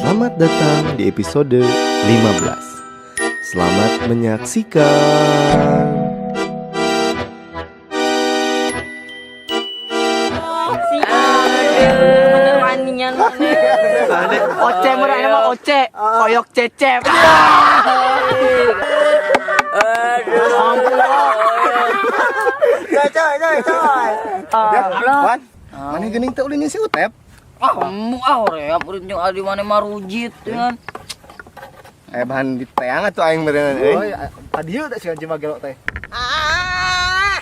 Selamat datang di episode 15. Selamat menyaksikan. Oce murah nama Oce, Oyok Cecep. Coy, coy, coy, coy. Wan, mana geuning teh ulin si Utep? Ah, kamu ah hoream urip jeung adi maneh mah rujit kan. Eh, bahan di teang atuh aing berenang euy. Tadi udah sih anjing magelo teh. Ah,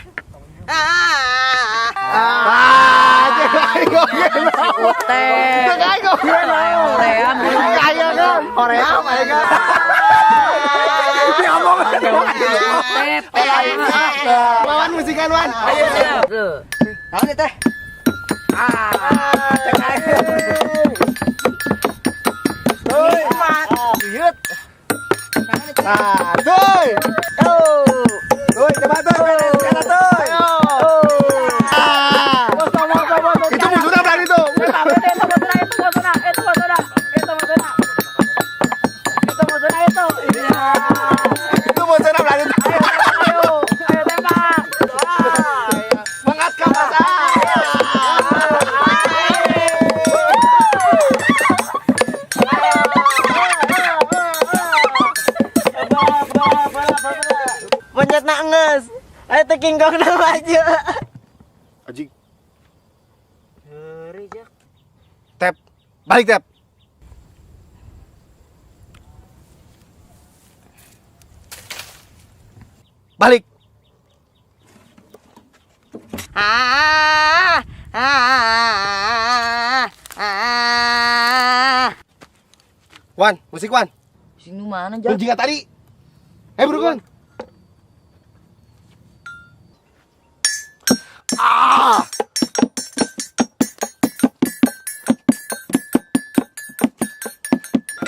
cek aing oge. Utep. Cek aing oge. Hoream. Ayo kan, hoream aing kan. Diomong. Utep. Lawan musikan, Wan. Ayo. Tuh. Naon teh? Ah, cek aing. Tuh. Liut. Nah, tuh. Tuh, coba tuh, beres kata tuh. Ah. Itu musuhnya berani tuh. Itu musuhnya berani tuh. Mengat ke masa. Pencet nanges. Ayo teh kingkong nama aja. Aji. Tep, balik tep. Balik. Ah, ah, ah. Wan, musik Wan. Sing nu mana jak? Lu jika tadi. Eh, bro, Wan. Ah.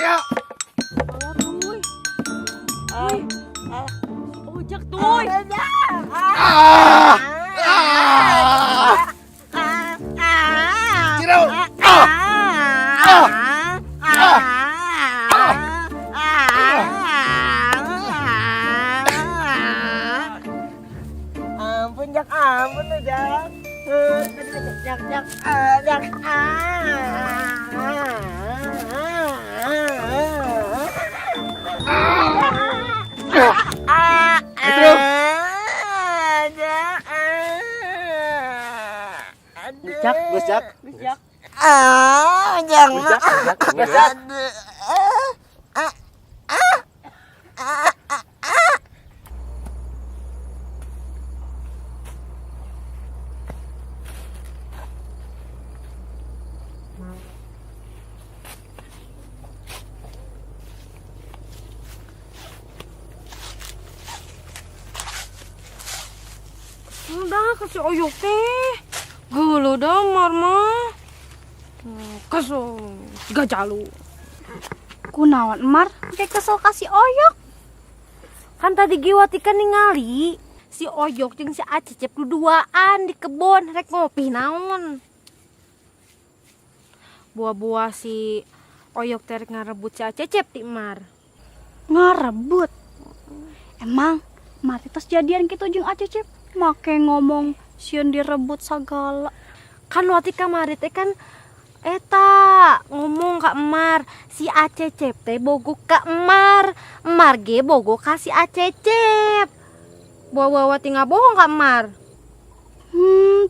Ya. Ojek tuh. Ah. Ah. Ciro. Ah. Ah. Ah. Ah. Ampun Jak, ampun tuh Jak. Jak, Jak, Jak, ah. Itu. Jak, Gus Jak. Ah, jangan. Gus Jak. Udah kasih oyok teh. Geuleuh dah Mar mah. Kesel. Gak jalu. Kunaon Mar, kayak kesel kasih oyok. Kan tadi Giwati kan ningali si Oyok jeung si Acecep duduaan di kebon rek ngopi naon. Buah-buah si Oyok teh rek ngarebut si Acecep ti Mar. Ngarebut. Emang Mar teh tos jadian kitu jeung Acecep, make ngomong sieun direbut sagala. Kan Wati kamari teh kan eta ngomong ka Emar si Acecep teh bogoh ka Emar, Emar ge bogoh ka si Acecep. Buah-buah Wati ngabohong ka Emar.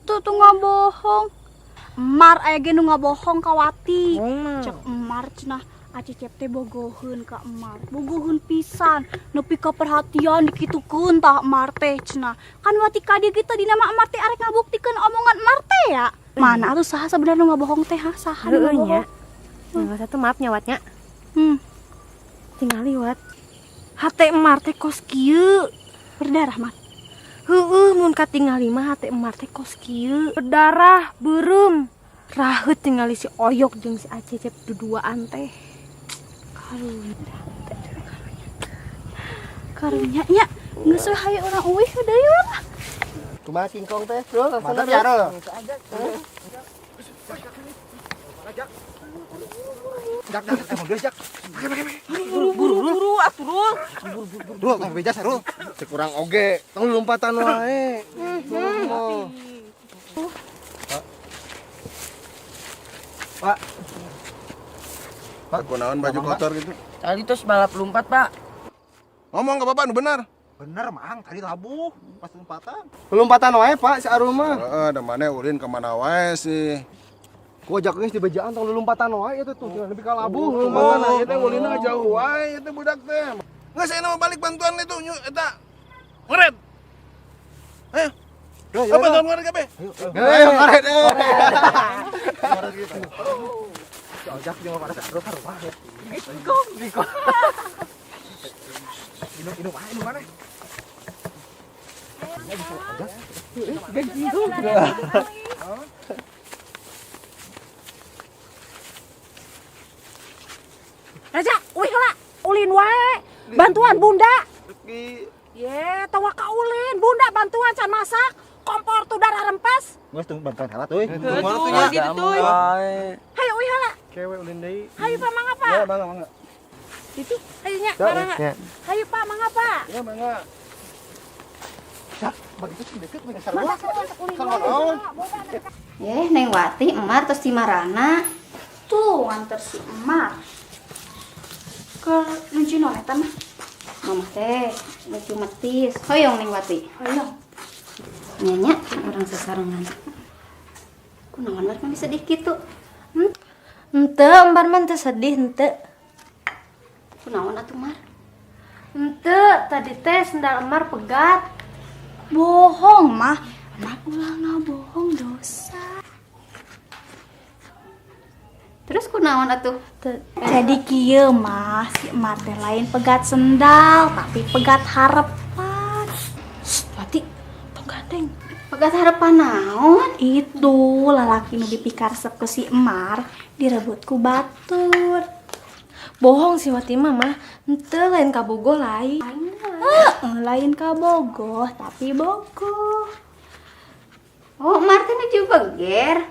Tuh tuh ngabohong. Emar aya ge nu ngabohong ka Wati. Cek Emar cenah Acecep teh bogoheun ka Emar. Bogoheun pisan, nepi ka perhatian dikitukeun tah Emar teh cenah. Kan Wati ka dieu ge tadina mah Emar teh arek ngabuktikeun omongan Emar teh ya. Mana atuh saha sebenarnya nu ngabohong teh ha? Saha nu Heueuh nya. ngabohong? Nah, satu maaf nyawatnya. Tinggal liwat. Hate Emar teh kos kieu. Berdarah, Mar. Heueuh, mun katingali mah hate Emar teh kos kieu. Berdarah, beureum. Raheut tingali si Oyok jeung si Acecep duduaan teh. Karunya. Karunya nya geus we hayu urang uih deui lah. Kumaha kingkong teh, Bro? Mantap ya, Rul. Jak, jak, emang geus jak. Buru buru buru atuh Rul. Rul, tong beja Rul. Cek urang oge, tong lompatan wae. Pak. Pak, kunaon baju kotor gitu? Tadi terus balap lompat, Pak. Ngomong ke bapak nu benar. Bener, Mang, tadi labuh pas lompatan. Lompatan wae, Pak, si Arul mah. Heeh, da maneh ulin ka mana wae sih. Ku ajak geus di bejaan tong lompatan wae eta tuh, lebih ka labuh lompatan Oh, ieu teh ulinna jauh wae ieu teh budak teh. Geus ayeuna mah balik bantuan itu nyu eta. Ngeret. Ayo. Ayo, Apa bantuan ngaret kabeh? Ayo ngaret eh. Ojak jeung pada Rul ka rumah. Biko. Inum, inum, ah, inum mana? Raja, uih heula, ulin wae. Bantuan Bunda. Ye, tawa ka ulin, Bunda bantuan can masak. Kompor tuh darah rempes. Geus teu bantuan heula tuh. Tuh, gitu tuh. Hayu uih heula. Kewe ulin deui. Hayu Pak mangga Pak. Ya, mangga mangga. Itu, hayu nya, mangga. Hayu Pak mangga Pak. Ya mangga. Jak, begitu sih deket mereka sarua. Mangga ulin wae. Yeh, Neng Wati, Emar terus di marana. Tuh nganter si Emar. Ke nuju naon eta mah? Mamah teh nuju metis. Hoyong Neng Wati. Hoyong. Nya orang sesarengan. Kunaon war mah sedih kitu? Henteu, Embar mah henteu sedih henteu. Kunaon atuh Mar? Henteu, tadi teh sendal Emar pegat. Bohong mah. Emar ulah ngabohong dosa. Terus kunaon atuh? Jadi kieu mah si Emar teh lain pegat sendal, tapi pegat harapan. Shh, Wati, tong gandeng. Pegat harapan naon? Itu lalaki nu dipikaresep ku si Emar direbut ku batur. Bohong si Wati mah mah. Henteu lain kabogoh lain. Heeh, lain kabogoh tapi bogoh. Oh, Emar teh nuju beger.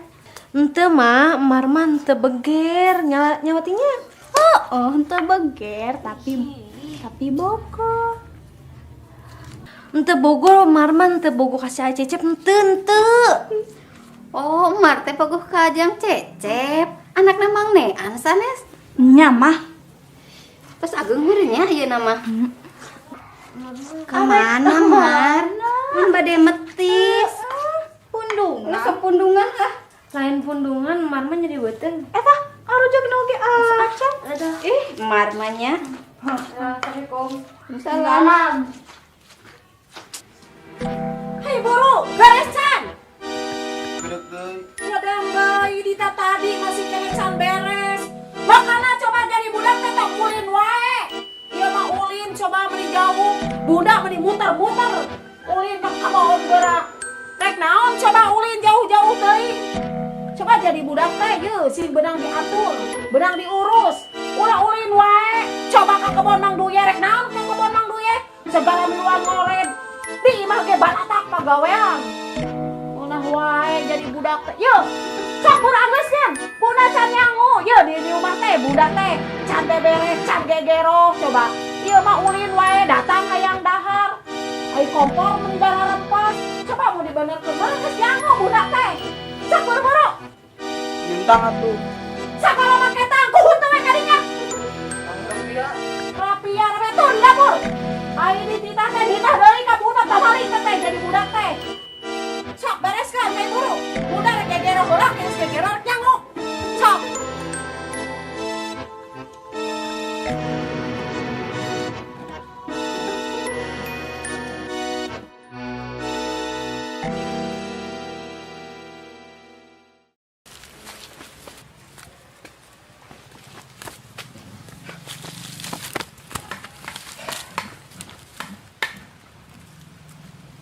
Henteu mah, Emar mah henteu beger. Nyala nya Watinya. Heeh, henteu beger tapi bogoh. Henteu bogoh, Emar mah henteu bogoh ka si Cecep henteu henteu. Oh, Emar teh bogoh ka Jang Cecep. Anakna Mang Nean sanes. Nya mah. Terus ageung meureun nya ieu nama. Ka mana, Mar? Mun bade metis. Pundungan. Geus pundungan ah. Lain pundungan, Emar mah nyeri beuteung. Eta arujak nu ge acan. Ih, Mar mah nya. Assalamualaikum. Salam. Hei buru, beres can. Ngadang bayi Dita tadi masih kene can beres. Makana coba jadi budak teh tong ulin wae. Ieu mah ulin coba meni jauh, budak meni muter-muter. Ulin mah kabaon geura. Rek naon coba ulin jauh-jauh teuing. Coba jadi budak teh yeuh sing beunang diatur, beunang diurus. Ulah ulin wae. Coba ka kebon Mang Duye rek naon ka kebon Mang Duye. Segala miluan ngored. Di imah ge balatak pagawean. Ulah wae jadi budak teh. Yeuh, sok buru anggeuskeun. Bunda can nyangu. Yeuh di rumah teh budak teh can beberes, can gegero coba. Ieu mah ulin wae datang hayang dahar. Ai kompor mun darah rempas. Coba mau dibenerkeun mah geus nyangu budak teh. Sok buru-buru. Nyentang atuh. Sagala make tangkuh henteu we kadinya. Rapia rapia tuh di dapur. Ai dititah teh ditah deui ka budak tabalik teh jadi budak teh. Sok bereskan teh buru. Budak rek gegero heula geus gegero rek nyangu. Sok.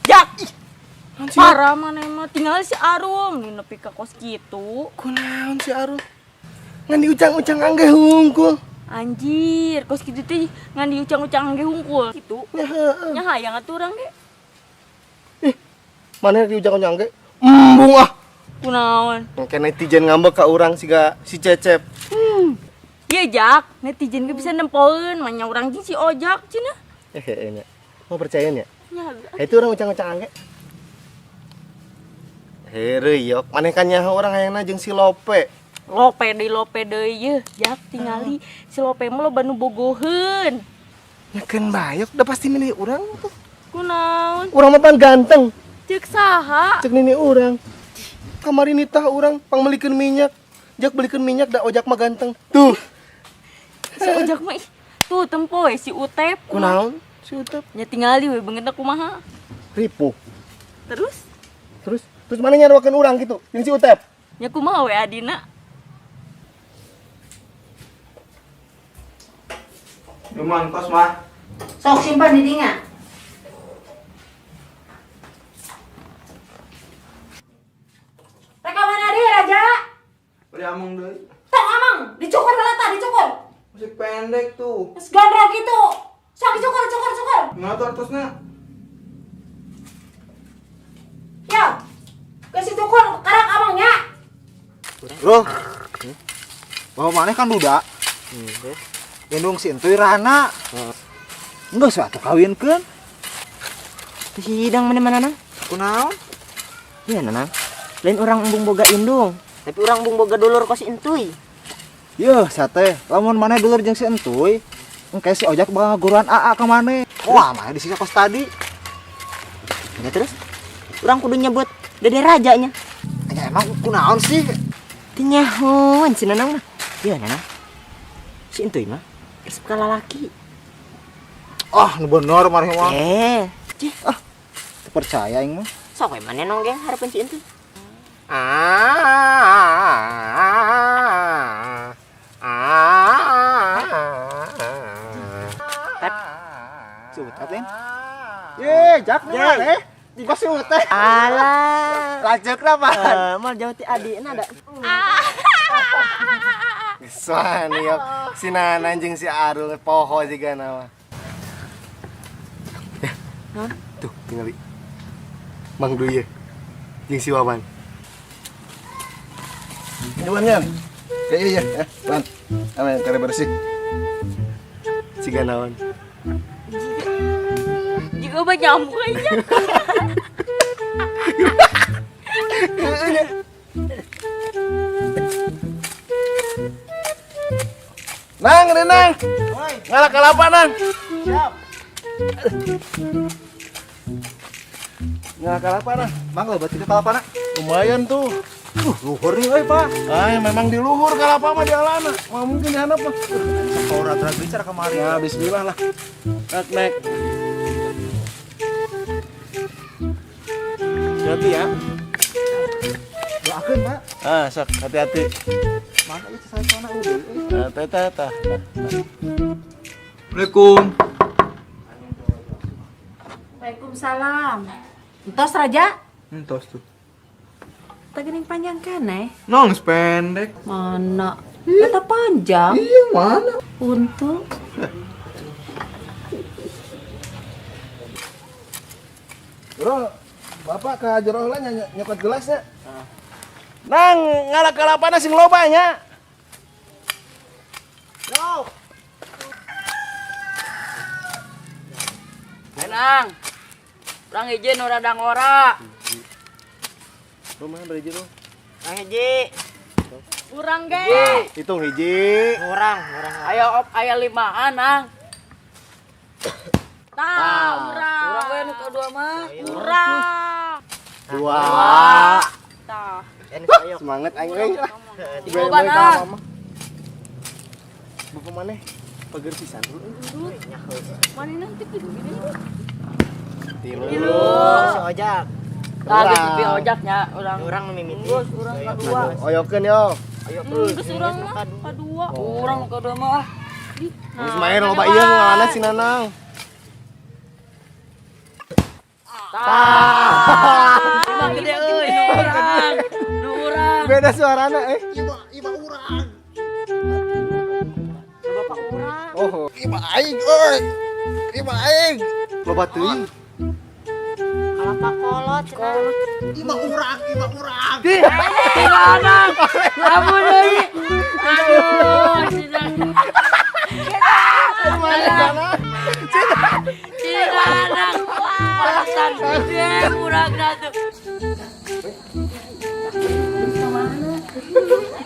Jak. Parah mana mah tinggal si Arum nih nepi ka kos kitu. Kunaon si Arul? Ngan diucang-ucang angge hungkul. Anjir, kos kitu teh ngan diucang-ucang angge hungkul kitu. Nya heueuh. Nya hayang atuh urang ge. Mana diucang-ucang angge? Embung ah. Kunaon? Engke netizen ngambek ka urang siga si Cecep. Ye Jak, netizen ge bisa nempoeun manya urang jeung si Ojak cenah. Heeh nya. Mau percaya nya? Nya. Itu urang ucang-ucang ge. Heureuy yok, maneh kan nyaho urang hayangna jeung si Lope. Lope deui lope deui yeuh, Jak tingali si Lope mah loba nu bogoheun. Nyekeun bayok udah pasti milih urang tuh. Kunaon? Urang mah pan ganteng. Ceuk saha? Cek nini urang. Kamari nitah urang pangmelikeun minyak. Jak belikeun minyak da Ojak mah ganteng. Tuh. Si Ojak mah ih, tuh tempo we si Utep. Kunaon si Utep? Nya tingali we beungeutna kumaha. Ripuh. Terus? Terus terus mana nyaruakeun urang gitu jeung si Utep? Nya kumaha we adina? Lumayan kos mah. Sok simpan di dinya. Rek mana deui Raja? Beli ameng deui. Tong ameng, dicukur heula tah, dicukur. Masih pendek tuh. Terus gondrong gitu. Sok dicukur, cukur, cukur. Gimana tuh artosnya? Ya. Geus dicukur, karak amengnya. Bro. Bawa maneh kan duda. Indung si entuy rana. Enggak usah atuh kawinkeun. Teu hidang mana-mana nang. Kunaon? Iya nanang. Lain urang embung boga indung, tapi urang embung boga dulur kos entuy. Yeuh, sate, lamun maneh dulur jeung si entuy, engke si Ojak bakal ngaguruan AA ka maneh. Wah, maneh disiksa kos tadi. Ya terus, urang kudu nyebut Dede Rajanya. Ya emang kunaon sih? Teu nyahoan si Nanang mah. Iya Nanang. Si entuy mah resep ka lalaki. Ah, nu bener maneh mah. Cih. Ah, teu percaya aing mah. Sok we maneh nonggeng hareupeun si entuy. Si Utep, Lin. Ye, Jak nih maneh. Tiba si Utep. Alah. Lanceukna mah. Mal jauh ti adina da. Geus wani yok. Si Nana jeung si Arul poho jiga nama. Ya. Hah? Tuh, tingali. Mang Duye jeung si Wawan. Ini Wan, Yan. Ya, iya, iya. Wan. Aman, cara bersih. Siga naon? Jiga mah nyamuk aja. Nang, ini nang. Ngalah kalapa, nang. Siap. Ngalah kalapa, nang. Mang lo berarti kalapa, nang. Lumayan tuh. Luhur nih, euy, Pak. Ah, ya memang di luhur kalapa mah di alana. Mah mungkin di handap mah. Ora terus bicara kemari. Ya, bismillah lah. Nek, nek. Hati-hati ya. Doakeun, Pak. Ah, sok hati-hati. Mana itu saya sana udah. Nah, teh teh teh. Assalamualaikum. Waalaikumsalam. Entos Raja? Entos tuh. Tegening panjang keneh. Nong pendek. Mana? Kata panjang. Iya, mana? Untuk Bro, bapak ke jero heula nyokot gelasnya. Nang, ngalah kalapana sing loba nya. Yo. Nang. Urang hiji nu rada ngora. Lu mana berhiji lu? Urang hiji. Urang ge. Hitung hiji. Urang, urang. Ayo op aya limaan, Nang. Tah, urang. Urang we nu kadua mah. Urang. Dua. Tah. Semangat aing euy. Loba, Nang. Buku maneh pager pisan. Mana nanti tilu gini. Tilu. Si Ojak. Tah geus nepi Ojaknya urang. Urang nu mimiti. Geus urang kadua. Oyokeun yo. Ayo Geus urang mah kadua. Urang nu kadua mah ah. Geus main loba ieu ngawana si Nanang. Tah. Imah gede euy, nu urang. Nu urang. Beda suarana eh. Ima urang. Bapak urang. Oh, Ima aing euy. Ima aing. loba teuing. Kalapa kolot cenah. Ima urang, ima urang. Tinggal Nang. Ampun euy. Aduh, Cina pantesan gede budak tuh.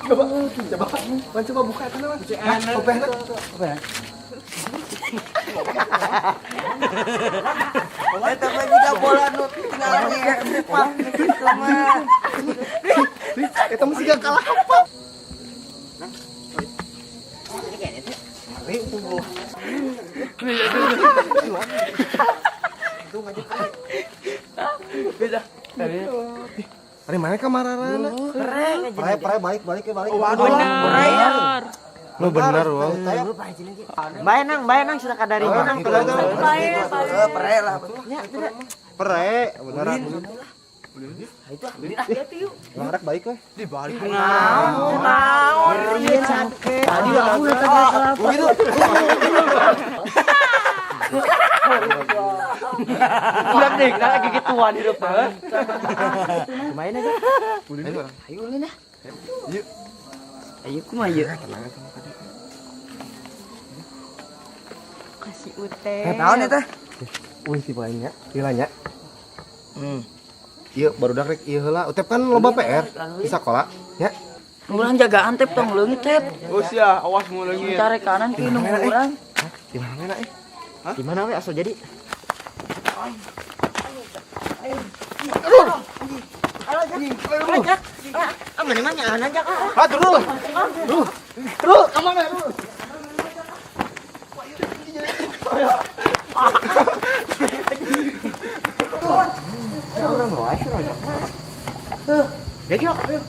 Coba, coba, man coba buka itu man. Kopehna. Kopehna. Eta mah jiga bola nu tinggal di kitu mah. Eta mah siga kalah apa? Beda. Ari mana kamarana? Pere pere balik balik balik. Waduh, bener. Nu bener wah. Bae nang sudah kadari nang. Pere lah. Pere beneran. Itu ah, yuk. Bang balik we. Dibalik. Naon? Naon? Tadi aku udah begitu. Udah deh, kita lagi gituan hidup. Main aja. Ayo ulin ah. Yuk. Ayo kumaha yuk. Tenang kamu tadi. Kasih ute. Naon eta? Ulin si nya, lila nya. Ieu barudak rek ieu heula. Utep kan loba PR di sakola, nya. Urang jagaan tep tong leungit tep. Oh sia, awas mau leungit. Cari kanan ki nu urang. Di mana eh? Di mana we asal jadi? Aduh. Aduh. Ah, mana mah nyaan aja ah. Ah, turun. Turun. Turun, ka mana? Orang wae sih rojak. Tuh, ya yuk. Ayo.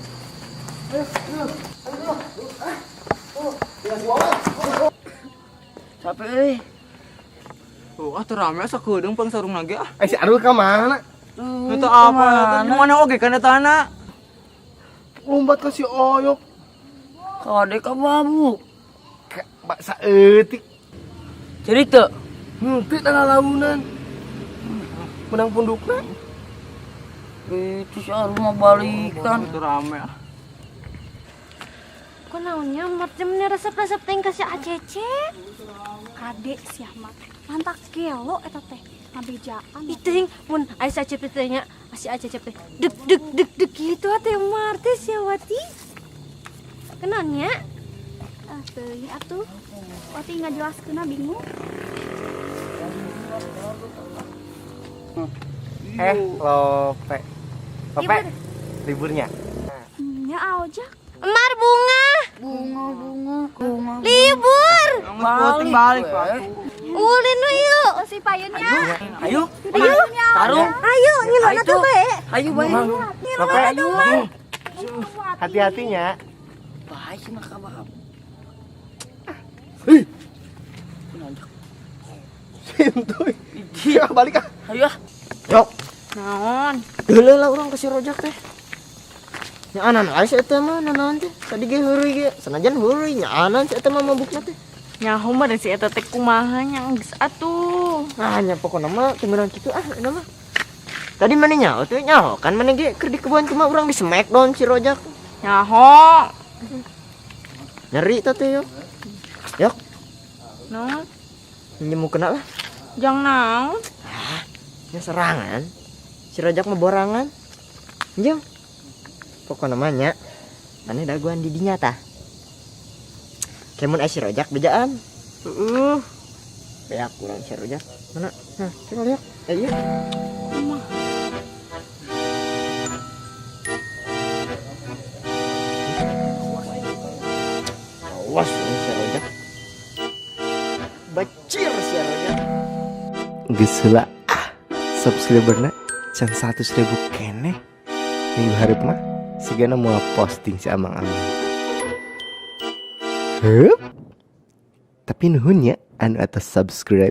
Ayo, ayo. Ayo. Capek euy. Oh, ah rame asa kedeung pang sarung lagi ah. Eh si Arul ka mana? Eta apa? Di mana oge kan eta anak? Lompat ke si Oyok. Kade ka mabuk. Bak saeutik. Jadi teu? Henteu tanggal launan. Menang pundukna. Itu si Arul mah balikan. Itu rame ah. Kok naonnya macamnya resep-resep teh ka si Acece? Kade si Ahmad. Lantak gelo eta teh ngabejaan. Itu mun aya si Acep teh nya, si Acep teh deg deg deg deg kitu teh Mar teh Siawati. Kenalnya? Ah teuing atuh. Wati ngajelaskeunna bingung. Lope. Lope. Liburnya. Nya aojak. Emar bunga. Bunga bunga bunga. Libur. Balik balik. Ulin we yuk. Si payunnya. Ayo. Ayo. Tarung. Ayo ngilona tuh bae. Ayo bae. Lope. Hati-hatinya. Bae cenah ka bae. Hei. Sintuy. Ya balik ah. Ayo ah. Yok. Naon? Geuleuh lah urang ka si rojak teh. Nyaanan wae si eta mah nanaon teh. Tadi ge heuruy ge, sanajan heuruy nyaanan si eta mah mabukna teh. Nyaho mah si eta teh kumaha nya geus atuh. Ah nya pokona mah teu meunang kitu ah eta mah. Tadi mana nyaho teh nyaho kan mana ge keur di kebun cuma urang di smackdown si rojak. Nyaho. Nyeri teh teh yok. Yok. Naon? Nyemu kena lah. Jang naon? Ah, nya serangan. Si rojak mah borangan. Jeung. Pokokna mah nya maneh daguan di dinya tah. Kemun aya si rojak bejaan. Heeh. Beak urang si rojak. Mana? Nah, coba lihat. Iya. Awas si rojak. Becir si rojak. Geus heula ah subscriberna can 100.000 keneh. Minggu hareup mah sigana moal posting si amang-amang. Hup. Tapi nuhun ya anu atas subscribe.